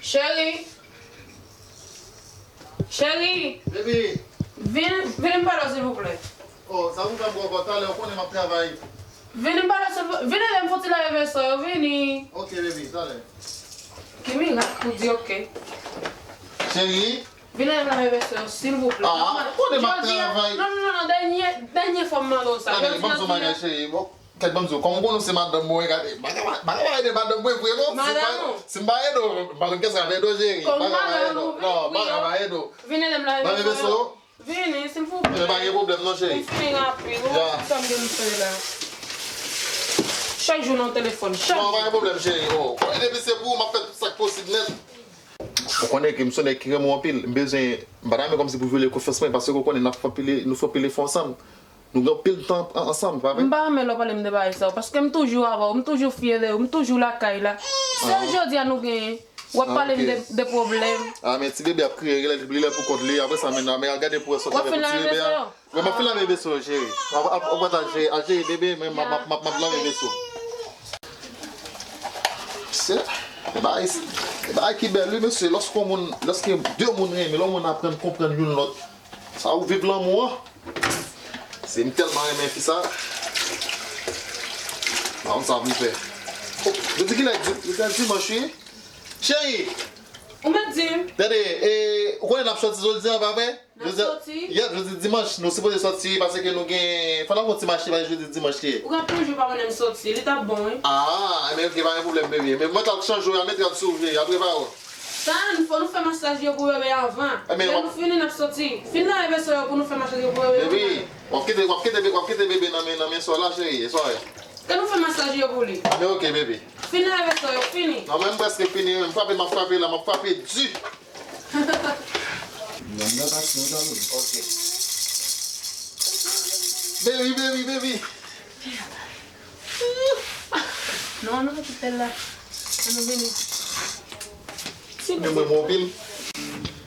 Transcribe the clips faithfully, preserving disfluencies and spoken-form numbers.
Cheri. Cheri. Baby. Vin, vin m pale w, silvouplè. Oh, sa pou fè m pran kò talè, ou konnen m ap travay. Vin m pale w, silvouplè. Vin ede m fè ti lave vèso yo, vini. Ok, baby, talè. Ki mirak pou di ok. Cheri. Vin ede m lave vèso yo, silvouplè. Ah, ou konnen m ap travay. Non, non, non, non, dènye, dènye fwa m mande w sa. Gade, ban m di w bagay, cheri. Bon. Kèt, ban m di w, kòm ou konnen w se madanm mwen, gade, m pa ka, m pa ka pa ede madanm mwen vre non. Si m pa, si m pa ede w, m pa konn kiyès k ap ede w, cheri. M pa ka pa ede w. Non, m pa ka pa ede w. Vin ede m lave vèso yo. Vini, silvouplè. Men pa gen pwoblèm non, cheri. M fini rapid, ou wè sa m gen pou fè la. Chak jou nan telefòn, chak jou. Non, pa gen pwoblèm, cheri. Oh, ou konnen depi se pou ou, m ap fè tout sa k posib nèt. Ou konnen ke m se yon nèg ki renmen w anpil. M bezwen, m pa ta renmen kòmsi pou vyole konfyans mwen, paske ou konnen n ap fè anpil, nou fè anpil efò ansanm. Nou gen anpil tan an-, ansanm, pa vre? M pa renmen lè w pale m de bagay sa yo, paske m toujou avè w, m toujou fyè de ou, m toujou lakay la. Sèl jodi a nou genyen, w ap pale m de, de pwoblèm. Ah, men ti bebe ap kriye, li lè, li lè pou kont li, apre sa, men, men al gade pou wè sa w fè pou ti bebe a. Wè, m ap fin lave vèso, cheri. Ap, ap, ap pataje, al jere bebe, men m ap, m ap, m ap, m ap lave vèso. Se, se bagay, se bagay ki bèl, wi, mesye. Lòske yon moun, lòske de moun renmen, lè yon moun aprann konprann youn lòt, sa ou viv lanmou an. Se m tèlman renmen fi sa. Pa konn sa pou m fè. Oh, jodi kilè? Jodi dimanch, wi. Cheri! Ou mèt di m. Tande, e, ou konnen n ap sòti jodi a, pa vre? N ap sòti? Yèp, jodi dimanch, nou sipoze sòti, paske nou gen, fò n al fè yon ti mache, paske jodi dimanch li ye. Ou ka toujou pa mennen m sòti, li t ap bon, wi. Ah, men ok, pa gen pwoblèm, bebe. Men mwen t al chanje w, al mete rad sou ou, cheri, al prepare w. Tann, fò nou fè masaj yo pou bebe anvan. Lè nou fini, n ap sòti. Fin lave vèso yo pou nou fè masaj yo pou bebe anvan. Baby, w ap kite, w ap kite, w ap kite bebe nan men, nan men sè w la, cheri, e swa. Ke nou fè masaj yo pou li. Men ok, bebe. Fin lave vèso yo, fini. Non, men m prèske fini, men m frape, m ap frape la, m ap frape di. Ok. Baby, baby, baby. Non, nou pa kite l la. Ann nou vini. Ti bebe. Mwen mobile.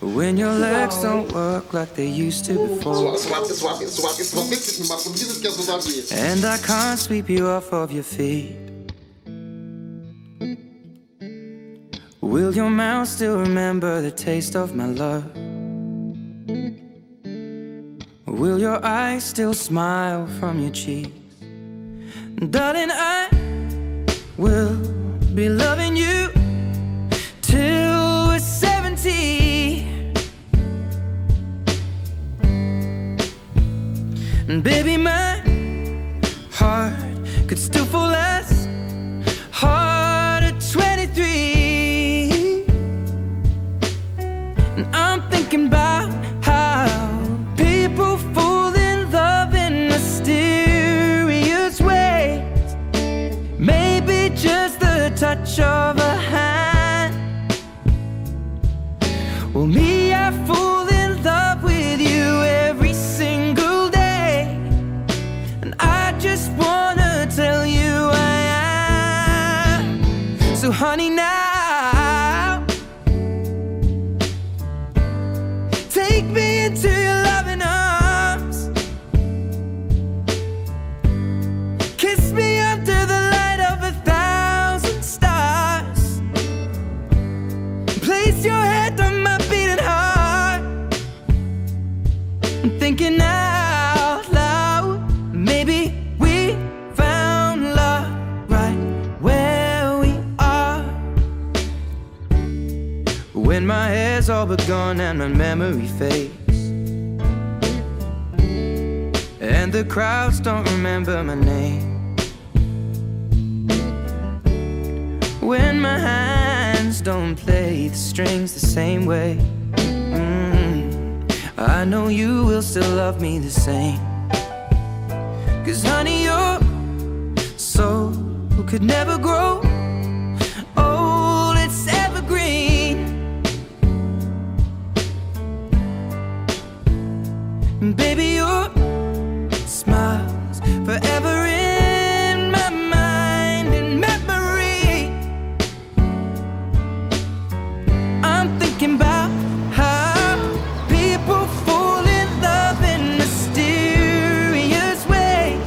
When your legs don't work like they used to before. Swa, swa, swa, swa, swa, pitit, m pa konn pitit kè sou papye. And I can't sweep you off of your feet. Will your mouth still remember the taste of my love? Will your eyes still smile from your cheeks? Darling, I will be loving you till we're seventy. And baby, my heart could still fall as hard at twenty-three. And I'm thinking about how people fall in love in mysterious ways. Maybe just the touch of a hand. Well, me, I fall in love with you every single day. And I just wanna tell you I am. So, honey, now, take me into your loving arms. Kiss me under the light of a thousand stars. Place your head on my beating heart. I'm thinking out loud. Maybe we found love right where we are. When my hair's all but gone and my memory fades, and the crowds don't remember my name, when my hands don't play the strings the same way, mm, I know you will still love me the same. 'Cause honey, your soul could never grow old, it's evergreen. Baby, your smile's forever in my mind and memory. I'm thinking about how people fall in love in mysterious ways.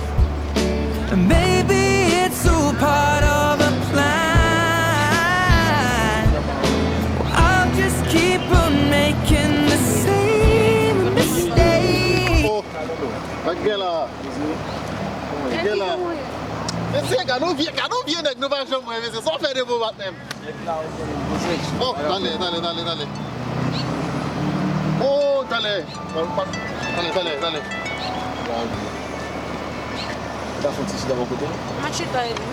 Maybe it's all part of a plan. Well, I Gen la. Mesye, gade yon vye, gade yon vye nèg nou pa janm wè, mesye. Sa w fè de bon patnè m? Oh, talè, talè, talè, talè. Oh, talè. Talè, talè, talè. Ou ta fè yon ti chita bò kote m? M ap chita, epi.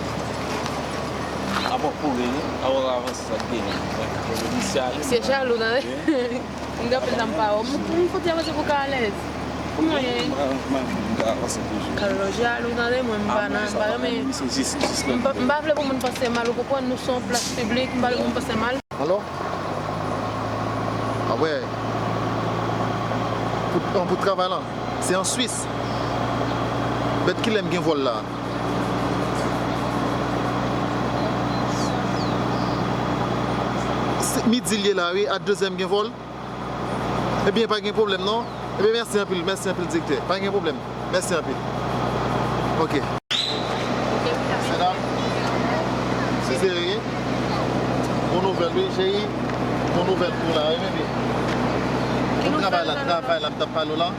Apa w kouri, wi. Apa w avanse, sa k genyen? Mwen ka fè misye ale. Se jalou, tande. M gen anpil nan m pa wè. M, m fout avanse pou ka alèz. Kouman w ye? Mwen, mwen, m ka avanse toujou. Kalòj jalou, tande, mwen, m pa nan, m pa renmen. M pa, m pa vle pou moun panse mal, ou konprann, nou se yon plas piblik, m pa vle pou moun panse mal. Alò? Apre, pou, pou travay lan, se an Swis. Bèt kilè m gen vòl la? Se midi l ye la, wi, a dezè m gen vòl. Ebyen, pa gen pwoblèm, non. Ebyen, mèsi anpil, mèsi anpil, direktè. Pa gen pwoblèm. Mèsi anpil. Ok. Mesye dam, se serye. Bon nouvèl, wi, cheri. Bon nouvèl pou la, wi, bebe. Ki nouvèl travay la, la? Travay la, m t ap pale w la.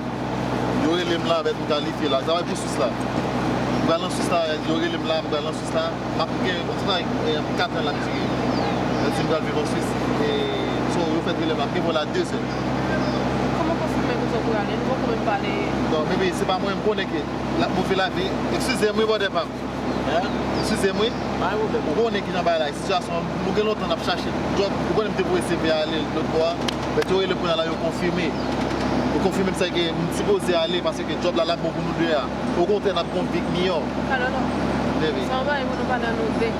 Yo rele m la, avèk m kalifye la. Travay pou Swis la. M pral an Swis la, yo rele m la, m pral an Swis la. M ap gen yon travay, eh, kat an l ap dire. Yo di m pral viv an Swis. E, so, yo fèk rele m la, m gen vòl a dezè. Kòman konfime konsa w prale? Nou poko menm pale. Non, bebe, se pa mwen, m konnen ke l ap move lavi. Eskize m, wi, brother pa m. Hein? Eskize m, wi. Pa gen pwoblèm. Ou konnen kijan bagay la ye. Sitiyasyon an, nou gen lontan n ap chache djòb. Ou konnen m te voye C V a ale lòt bò a. Men yo rele m kounye a la, yo konfime. Yo konfime m sa ke m sipoze ale paske djòb la, l ap bon pou nou de a. Okontrè, n ap gen yon vi k miyò. Alò, non. Baby. Sa yon bagay pou nou pale an nou de.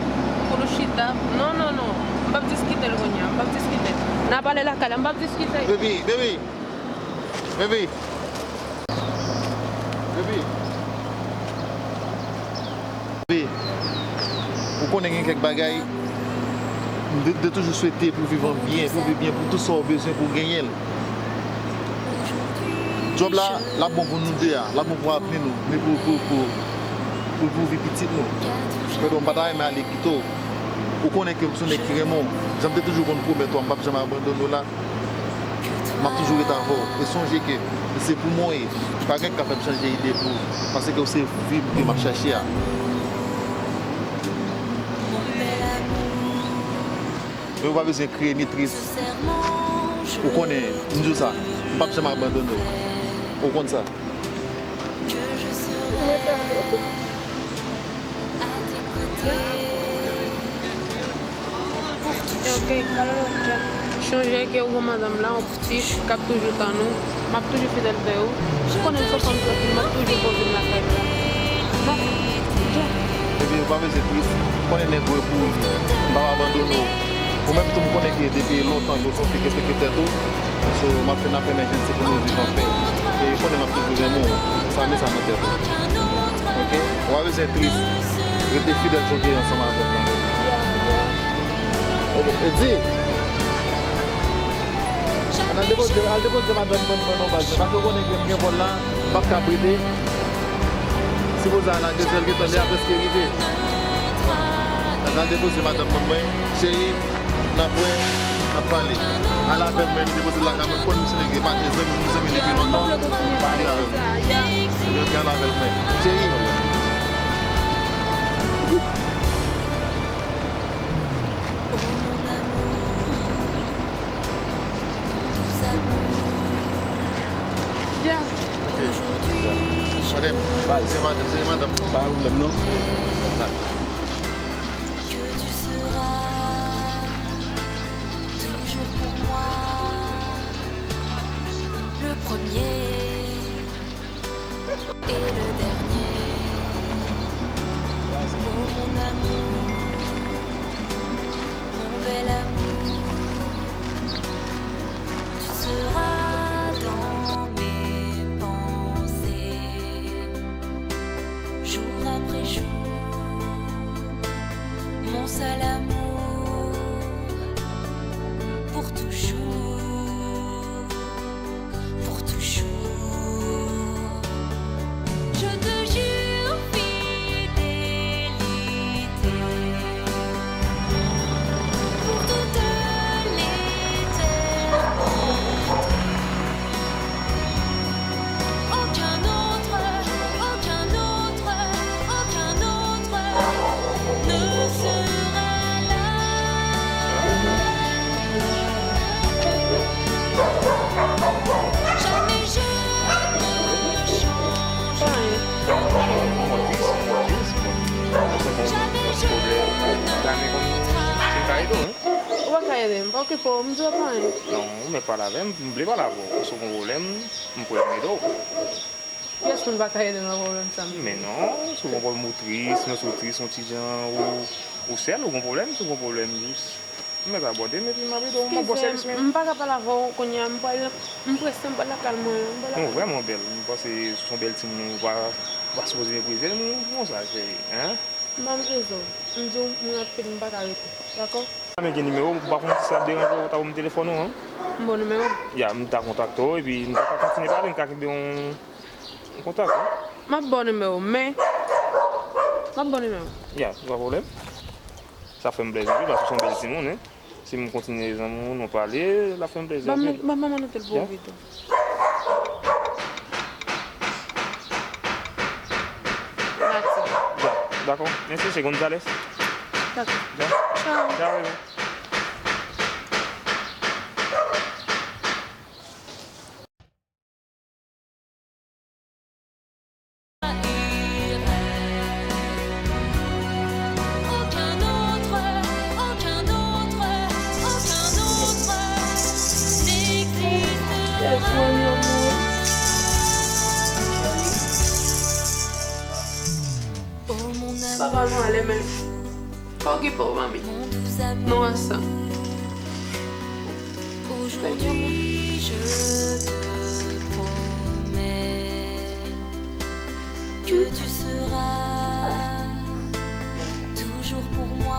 Pou nou chita. Non, non, non. M p ap diskite l kounye a. M p ap diskite l. N a pale lakay la. M p ap diskite. Baby, baby. Baby. Baby. Baby. Ou konnen gen kèk bagay, m te, te toujou swete pou viv an byen, pou viv byen, pou tout sa w bezwen, pou w genyen l. Djòb la, l ap bon pou nou de a, l ap bon pou avni nou, men pou, pou, pou, pou, pou vi pitit nou. Frèdo, m pa ta renmen ale kite w. Ou konnen ke m se yon nèg ki renmen w. Jan m te toujou konn pwomèt ou a, m p ap janm abandone w la. M ap toujou ret avè w. E sonje ke se pou mwen w ye. Pa gen k ka fè m chanje ide pou ou. Paske w se vi m ke m ap chache a. Men ou pa bezwen kriye ni tris. Ou konnen, m di w sa, m p ap janm abandone w. Ou konn sa. Ok. Chonje ke ou gen madanm la, yon pitit k ap toujou tann ou. M ap toujou fidèl vè ou. Ou konnen m se yon fanm trankil, m ap toujou poze m lakay ou la. Bon, ok. Epi ou pa bezwen tris. Ou konnen nèg ou ye pou ou. M p ap abandone w. Ou menm tou, m konnen ke depi lontan ke w se yon fi ki respekte tèt ou. So, m ap fè n ap fè men jèn se pou nou viv anpè. E konnen m ap toujou renmen w. Sa, met sa nan tèt ou. Ok? Ou pa bezwen tris. Rete fidèl jan w te ye ansanm avè m nan. Ok, e di. Al depoze, al depoze madanm mwen nan baz la. Paske w konnen ke m gen vòl la, m p ap ka prete. Sipoze al a dezè, l gentan lè a prèske rive. Al depoze madanm mwen, cheri. N ap wè, n ap pale. Al avè m, men depoze l lakay mwen, m konn misye nèg li, pa zanmi m, zanmi li depi lontan. Pale avè m. Ebyen, ok, al avè l, men. Cheri. Ok. Madam, se madanm, se madanm. Pa gen pwoblèm, non. Que tu seras toujours pour moi le premier et le dernier. Oh mon amour, mon bel amour, tu seras dans mes pensées, jour après jour. Ka ede m, pa okipe w, m di w pa anyen. Non, ou mèt pale avè m, m vle pale avè w. Si w gen pwoblèm, m prè m ede w. Pyès moun pa ka ede m nan pwoblèm sa m. Men non, si w gen pwoblèm ou tris, men si w tris, yon ti jan, ou, ou sèl, ou gen pwoblèm, si w gen pwoblèm, jis, m mèt abòde m epi m ap ede w, m ap ba w sèvis mwen. M pa ka pale avè w kounye a, m pral, m prese, m pral lakay mwen, m pral lakay mwen. Non, vrèman bèl, m panse se yon bèl timoun, ou pa, ou pa sipoze meprize l, men konsa, cheri, en? M pa meprize w. M di w, m rapid, m pa ka rete. Dakò? M pa gen nimewo w, m pa konn si sa ap deranje w, ou ta ban m telefòn ou an. M ba w nimewo m? Ya, m ta kontakte w, epi m ta ka kontinye pale, m ka kenbe yon, yon kontak, wi. M ap ba w nimewo m, men, m ap ba w nimewo m. Ya, pa pwoblèm. Sa fè m plèzi, wi, paske w se yon bèl timoun, en. Si m kontinye zanmi w, nou pale, l ap fè m plèzi anpil. Ban m, ban m anote l pou ou pito. Mati. Dakò. Mèsi, se Gonzales. Dakò. Tchaw. Tchaw, bebe. Papa nou ale, men pa okipe w, manmi. Nou ansanm. Aujourd'hui, je te promets que tu seras toujours pour moi.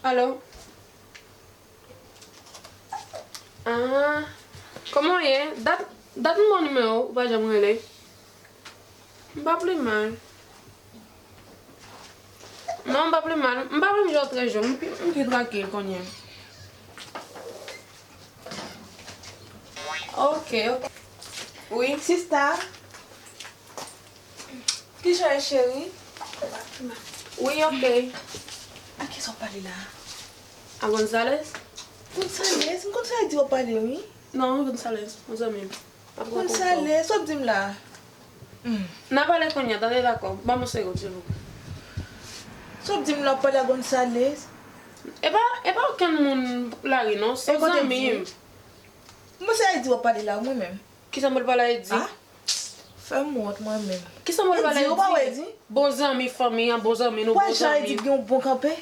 Alo? Ah, kòman w ye? Dat, dat m ba w nimewo w, ou pa janm rele. M pa pi mal. Non, m pa pi mal. M pa menm jan w trè jèn. M pi, m pi trankil kounye a. Ok, ok. Wi, sista. Kijan w ye, cheri? Wi, ok. A kisa w pale la? A Gonzales? Gonzales? M konn sa di w pale, wi. Non, Gonzales, yon zanmi m. Gonzales, sa w ap di m la? Hmm. N a pale kounye a, tande, dakò. Ban m yon segonn, silvouplè. Sa w ap di m la, w ap pale a Gonzales? E pa, e pa okenn moun lari, non. Se zanmi m. Mwen se Ayiti w ap pale la, mwen menm. Kisa m pral pale a Edi? Ah, fè m wont mwen menm. Kisa m pral pale a Edi? Ou pa wè Edi? Bon zanmi fanmi an, bon zanmi nou, bon zanmi. Ou pa wè jan Edi gen yon bon kanpe?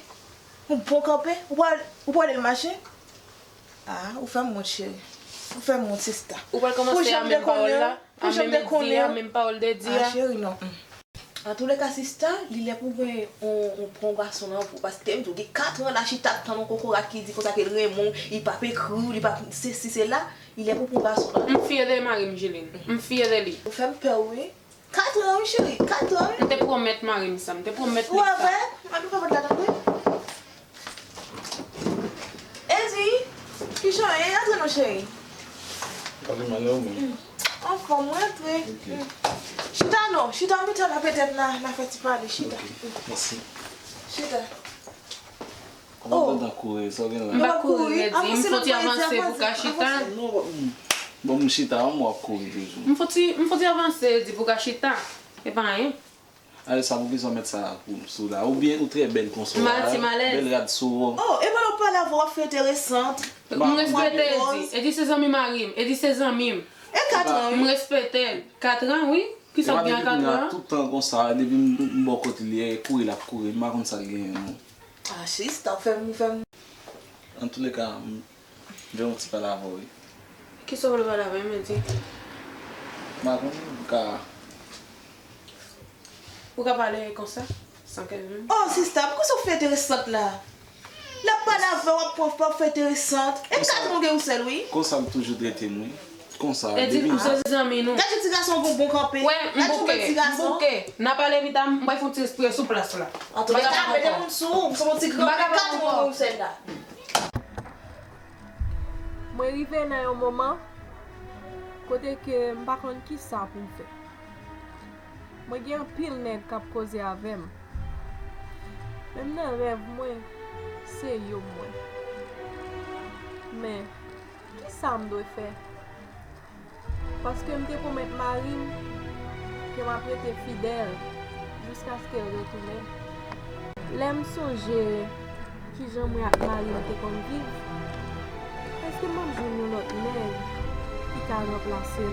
Yon bon kanpe? Ou pa, ou pa wè l mache? Ah, ou fè m wont, cheri. Ou fè m wont, sista. Ou pral kòmanse a menm pawòl la? A menm Edi a, menm pawòl de di a? Ah, cheri, non. Antouleka, sista, li lè pou gen yon, yon pran gason nan pou, paske m di w, gen katran la chita ap tann yon kokorat ki di konsa ke l renmen w, li p ap ekri w, li p ap sesi sela, li lè pou pran gason nan. M fyè de mari m, Juline. M fyè de li. Ou fè m pè, wi. Katran, wi, cheri, katran, wi. M te pwomèt mari m sa, m te pwomèt nèg sa. Ou avè? Ann ouvè pòt la, tanpri. Ezi, kijan w ye? Antre non, cheri. Pa gen mal, e ou menm? Anfòm, wi, antre. Ok. Chita non, chita, mete la petèt n a, n a fè ti pale, chita. Ok, mèsi. Chita. Kòman w gentan kouri? Sa w gen la? M pa kouri, Edi, m fon ti avanse pou ka chita. Non, m, bon, m chita, m w ap kouri toujou. M fon ti, m fon ti avanse, Edi, pou ka chita. E pa anyen. Ale sa, poukisa w met sa pou, sou la? Oubyen ou trè bèl konsa w la, bèl rad sou ou. Oh, e pa w pale avè w, w ap fè enteresant. M respekte Edi. Edi se zanmi mari m. Edi se zanmi m. E katran, wi. M respekte l. Katran, wi. Kisa w gen a katran? Tout tan konsa, depi m, m bò kote li, e kouri l ap kouri. M pa konn sa l genyen, non. Ah, sista, ou fè m, ou fè m. Antouleka, m, M vle yon ti pale avè w, wi. Kisa w vle pale avè m, Edi? M pa konn, m ka. Ou ka pale konsa, san ke menm. Oh, sista, poukisa w fè enteresant la? L ap pale avè w, w ap pran, w ap fè enteresant. E katran w gen yon sèl, wi. Konsa l toujou trete m, wi. Konsa, Edi, depi m se zanmi nou. Gade ti gason gon bon kanpe. Wè, m bouke, m bouke. N a pale pita, m pral fè yon ti espre sou plas la. Antouleka, mete moun sou ou, m se yon ti granmoun, katran w gen yon sèl la. Mwen rive nan yon moman kote ke m pa konn kisa pou m fè. Mwen gen anpil nèg k ap koze avè m. Menm nan rèv mwen, se yo m wè. Men, Kisa m dwe fè? Paske m te pwomèt mari m ke m ap rete fidèl jiskaske l retounen. Lè m sonje kijan mwen ak mari m te konn viv, èske m ap jwenn yon lòt nèg ki ka ranplase l?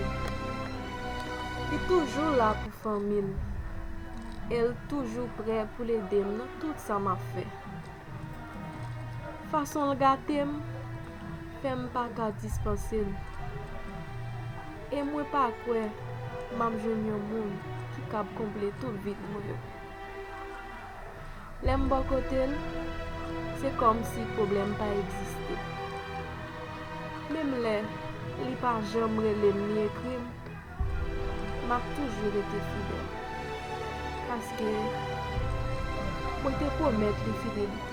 Li toujou la pou fanmi l, e l toujou prè pou l ede m nan tout sa m ap fè. Fason l gate m fè m pa ka dispanse l. E mwen pa kwè m ap jwenn yon moun ki kab konble tout vid mwen yo. Lè m bò kote l, se kòmsi pwoblèm pa egziste. Menm lè li pa janm rele m ni ekri m, m ap toujou rete fidèl. Paske mwen te pwomèt li fidelite.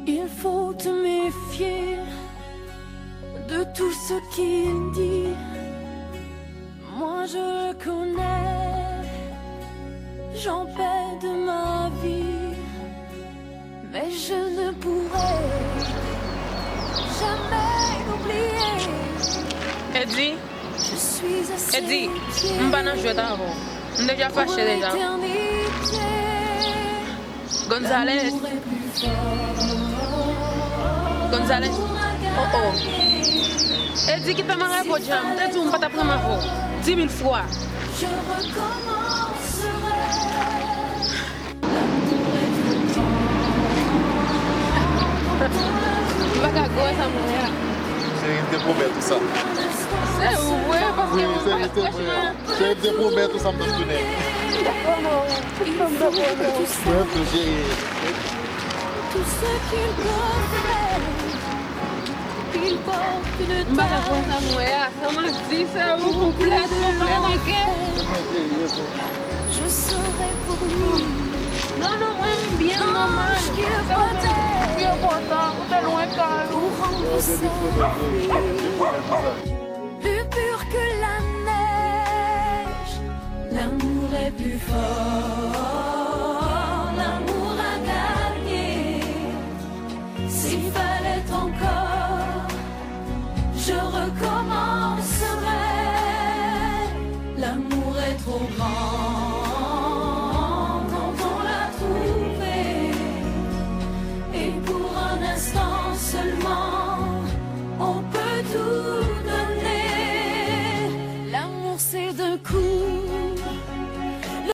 Il faut te méfier de tout ce qu'il dit. Moi je le connais, j'en paie de ma vie, mais je ne pourrai jamais l'oublier. Eddy, je suis à Eddy, ses pieds. M pa nan jwèt avè w. M deja fache deja. Gonzalez. Gonzalez. Oh oh. Eddy, kite m arete w dja. M te di w m pa t ap renmen avè w. Di mil fwa. M pa ka kwè sa m wè a. Cheri, m te pwomèt ou sa. Se vre, paske mwen, franchman, Cheri, m te pwomèt ou sa m t ap tounen. Mwen tou, cheri. M pa ka kwè sa m wè a. Sa m ap di, se ou konplèt, konplèt, ok? Non, non, mwen m byen nòmal. Se ou menm ki pi enpòtan, ou te lwen kay ou. Plus pur que la neige, l'amour est plus fort, l'amour a gagné. S'il fallait encore, je recommencerais. L'amour est trop grand quand on l'a trouvé. Et pour un instant seulement, on peut tout donner. L'amour, c'est d'un coup